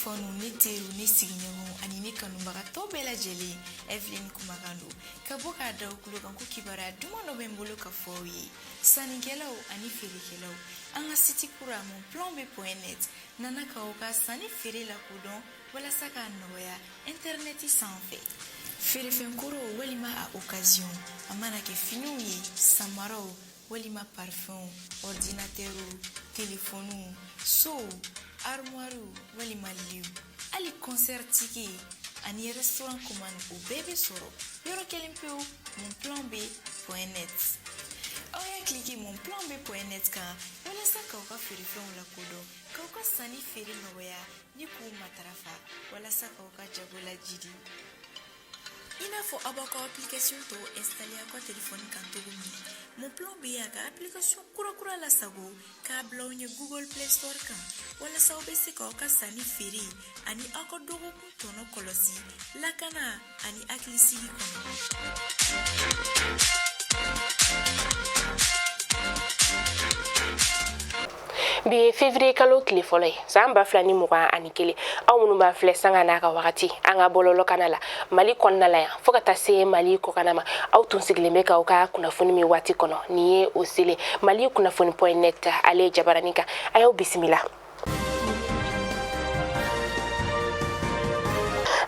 fanw, ne teriw, ne sigiɲɔgɔnw ani ne kanubagatɔ bɛɛ lajɛlen, Evelyne kumakan don ka bɔ k'a da tulo kan ko kibaruya duman dɔ bɛ n bolo ka fɔ aw ye. Sannikɛlaw ani feerekɛlaw, an ka site kura monplanb.net nana k'aw ka sanni feere lakodɔn walasa k'a nɔgɔya intɛrɛnɛti sanfɛ. Feerefɛn kɔrɔw walima a occasion, a mana kɛ finiw ye, samaraw walima parfumw, ordinateurw, telefɔniw, sow, armoirew walima liw, hali concert ticket ani restaurant commande, o bɛɛ bɛ sɔrɔ yɔrɔ kelen pewu, monplanb.net. Aw y'a cliquer monplanb.net kan walasa k'aw ka feerefɛnw lakodɔn, k'aw ka sanni feere nɔgɔya ni k'u matarafa walasa k'aw ka jago lajidi. I n'a fɔ aw b'aw ka application tɔw installer aw ka telefɔni kan cogo min, Mon Plan B y'a ka application kurakura lasago k'a bila aw ɲɛ Google Play Store kan walasa aw bɛ se k'aw ka sanni feere ani aw ka dɔgɔkun tɔnɔ kɔlɔsi lakana ani hakilisigi kɔnɔ. Bi ye février kalo tile fɔlɔ ye san 2021. Aw minnu b'an filɛ sanga n'a ka wagati an ka bɔlɔlɔkana la Mali kɔnɔna la yan fo ka taa se Mali kɔkanna ma, aw tun sigilen bɛ k'aw ka kunnafoni min waati kɔnɔ, nin ye o selen Mali kunnafoni.net ale jabaranin kan. A y'aw bisimila.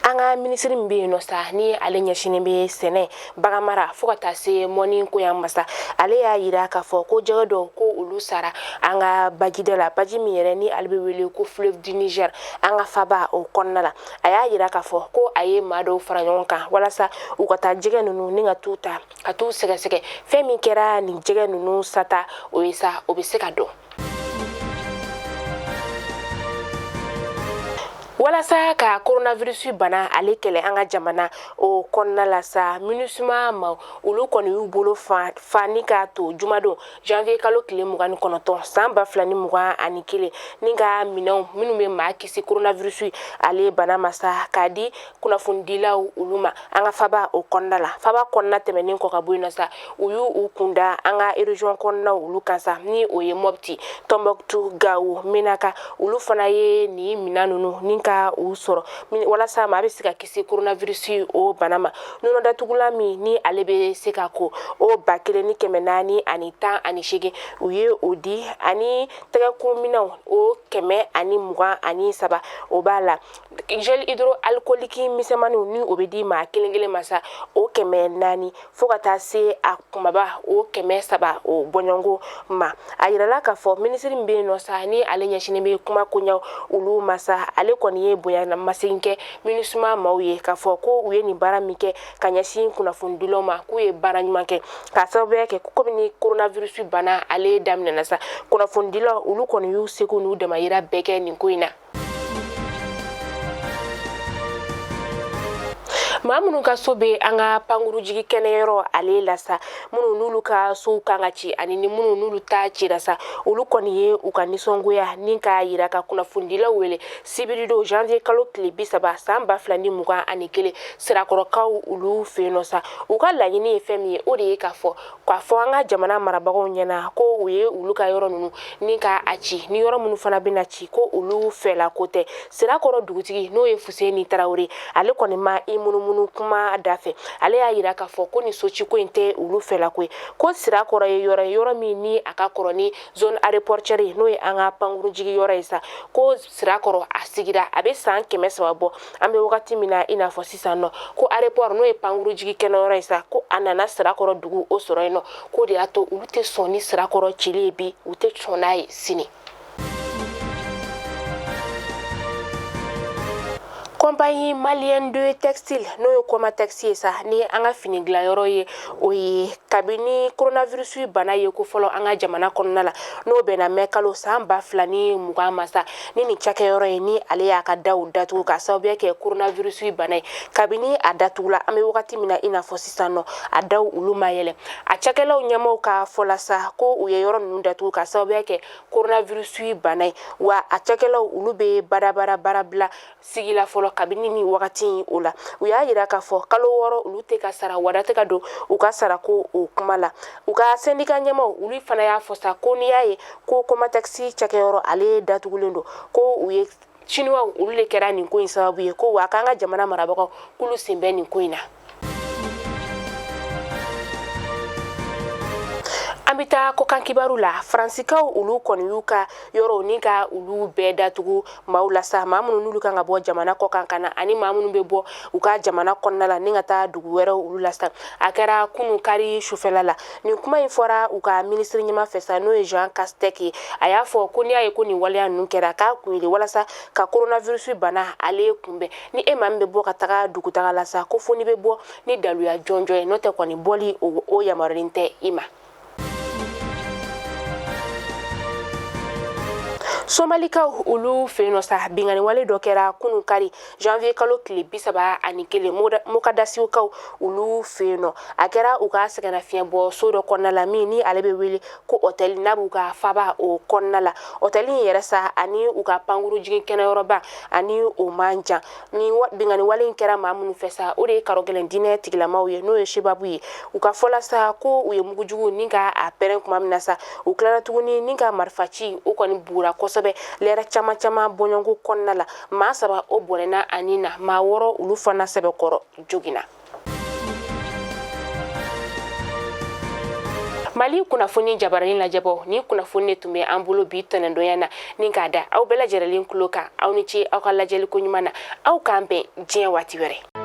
An ka minisiri min bɛ yen nɔ sa, ni ale ɲɛsinnen bɛ sɛnɛ, baganmara fo ka taa se mɔni koyan ma sa, ale y'a yira k'a fɔ ko jɛgɛ dɔw ko olu sara an ka bajida la, baji min yɛrɛ ni ale bɛ wele ko fleuve du Niger, an ka faba o kɔnɔna la. A y'a yira k'a fɔ ko a ye maa dɔw fara ɲɔgɔn kan walasa u ka taa jɛgɛ ninnu ni ka t'u ta ka t'u sɛgɛsɛgɛ, fɛn min kɛra nin jɛgɛ ninnu sata o ye sa, o bɛ se ka dɔn. Walasa ka coronavirus bana ale kɛlɛ an ka jamana o kɔnɔna la sa, MINUSMA ma olu kɔni y'u bolo fa fa ni k'a to jumadon janvier kalo tile 29 san 2021, ni ka minɛnw minnu bɛ maa kisi coronavirus ale bana ma sa, k'a di kunnafonidilaw olu ma an ka faba o kɔnɔna la. Faba kɔnɔna tɛmɛnen kɔ ka bɔ yen nɔ sa, u y'u u kunda an ka région kɔnɔnaw olu kan sa, ni o ye Mopti, Tombouctou, Gao, Menaka. Olu fana ye nin minɛn ninnu ni ka u sɔrɔ walasa maa bɛ se ka kisi coronavirus o bana ma. Nɔnɔ datugulan min ni ale bɛ se ka ko o 1418, u ye o di, ani tɛgɛkominɛnw o 123, o b'a la gel hydroalcoolique misɛnmaninw ni o bɛ di maa kelen kelen ma sa, o 400 fo ka taa se a kumaba o 300 o bɔɲɔgɔnko ma. A yirala k'a fɔ minisiri min bɛ yen nɔ sa, ni ale ɲɛsinnen bɛ kuma koɲaw olu ma sa, ale kɔni ye bonya masegin kɛ MINUSMA maaw ye k'a fɔ ko u ye nin baara min kɛ ka ɲɛsin kunnafonidilaw ma, k'u ye baara ɲuman kɛ, k'a sababuya kɛ komi ni coronavirus bana ale daminɛna sa, kunnafonidilaw olu kɔni y'u seko n'u damayira bɛɛ kɛ nin ko in na. Maa minnu ka so bɛ an ka pankurujigi kɛnɛyɔrɔ ale la sa, minnu n'olu ka sow kan ka ci ani ni minnu n'olu ta cira sa, olu kɔni ye u ka nisɔngoya ni k'a yira ka kunnafonidilaw wele sibiridon janvier kalo tile 30 san 2021 Sirakɔrɔkaw olu fɛ yen nɔ sa. U ka laɲini ye fɛn min ye, o de ye k'a fɔ an ka jamana marabagaw ɲɛna ko u ye olu ka yɔrɔ ninnu ni ka a ci, ni yɔrɔ minnu fana bɛna ci, ko olu fɛla ko tɛ. Sirakɔrɔ dugutigi, n'o ye Fuseni Tarawele, ale kɔni ma i munumunu kuma da fɛ. Ale y'a yira k'a fɔ ko nin sociko in tɛ olu fɛla ko ye, ko Sirakɔrɔ ye yɔrɔ ye, yɔrɔ min ni a ka kɔrɔ ni zone aéroportuaire ye, n'o ye an ka pankurunjigi yɔrɔ ye sa, ko Sirakɔrɔ a sigira a bɛ san 300 bɔ. An bɛ wagati min na i n'a fɔ sisan nɔ, ko aéroport, n'o ye pankurunjigi kɛnɛyɔrɔ ye sa, ko a nana Sirakɔrɔ dugu o sɔrɔ yen nɔ, k'o de y'a to olu tɛ sɔn ni Sirakɔrɔ cili ye bi, u tɛ sɔn n'a ye sini. Compagnie malienne de textile, n'o ye Comatex ye sa, ni an ka fini dilanyɔrɔ ye, o ye kabini coronavirus bana ye ko fɔlɔ an ka jamana kɔnɔna la, n'o bɛnna mɛ kalo san 2020 ma sa, ni nin cakɛyɔrɔ ye ni ale y'a ka daw datugu ka sababuya kɛ coronavirus bana ye. Kabini a datugula, an bɛ wagati min na i n'a fɔ sisan nɔ, a daw olu ma yɛlɛ. A cakɛlaw ɲɛmaaw ka fɔ la sa, ko u ye yɔrɔ ninnu datugu ka sababuya kɛ coronavirus bana ye, wa a cakɛlaw olu bɛ badabada baara bila sigi la fɔlɔ kabini ni wagati in o la. U y'a yira k'a fɔ kalo 6 olu tɛ ka sara, wada tɛ ka don u ka sarako o kuma la. U ka sɛndika ɲɛmaaw olu fana y'a fɔ sa ko n'i y'a ye ko Comatex cakɛyɔrɔ ale datugulen don, ko u ye Chinois olu de kɛra nin ko in sababu ye, ko wa k'an ka jamana marabagaw k'olu sen bɛ nin ko in na. An bɛ taa kɔkan kibaru la. Faransikaw olu kɔni y'u ka yɔrɔw ni ka olu bɛɛ datugu maaw la sa, maa minnu n'olu kan ka bɔ jamana kɔkan ka na ani maa minnu bɛ bɔ u ka jamana kɔnɔna la ni ka taa dugu wɛrɛw olu la sa. A kɛra kunu kari sufɛla la. Nin kuma in fɔra u ka minisiri ɲɛmaa fɛ sa, n'o ye Jean Castex ye. A y'a fɔ ko n'i y'a ye ko nin waleya ninnu kɛra, k'a kun ye walasa ka coronavirus bana ale kunbɛn. Ni e maa min bɛ bɔ ka taga dugutaga la sa, ko fo n'i bɛ bɔ ni daluya jɔnjɔn ye, n'o tɛ kɔni bɔli o yamaruyalen tɛ i ma. Somalikaw olu fɛ yen nɔ sa, binkanni wale dɔ kɛra kunun kari janvier kalo tile 31 Mogadishukaw olu fɛ yen nɔ. A kɛra u ka sɛgɛnnafiɲɛbɔ so dɔ kɔnɔna la, min ni ale bɛ wele ko hôtel, n'a b'u ka faba o kɔnɔna la. Hôtel in yɛrɛ sa ani u ka pankuru jigin kɛnɛyɔrɔba ani o man jan. Ni binkanni wale in kɛra maa minnu fɛ sa, o de ye karɔgɛlɛn diinɛ tigilamaw ye, n'o ye Shebabu ye. U ka fɔ la sa ko u ye mugujugu ni ka a pɛrɛn tuma min na sa, u tilara tuguni ni ka marifa ci. O kɔni bugura kosɛbɛ lɛrɛ caman caman bɔɲɔgɔnko kɔnɔna la. Maa 3 o bɔnɛna a ni na, maa 6 olu fana sɛbɛkɔrɔ joginna. Mali kunnafoni jabaranin lajɛbɔ, ni kunnafoni de tun bɛ an bolo bi tɛnɛndonya na ni k'a da aw bɛɛ lajɛlen tulo kan. Aw ni ce aw ka lajɛli ko ɲuman na. Aw k'an bɛn diɲɛ waati wɛrɛ.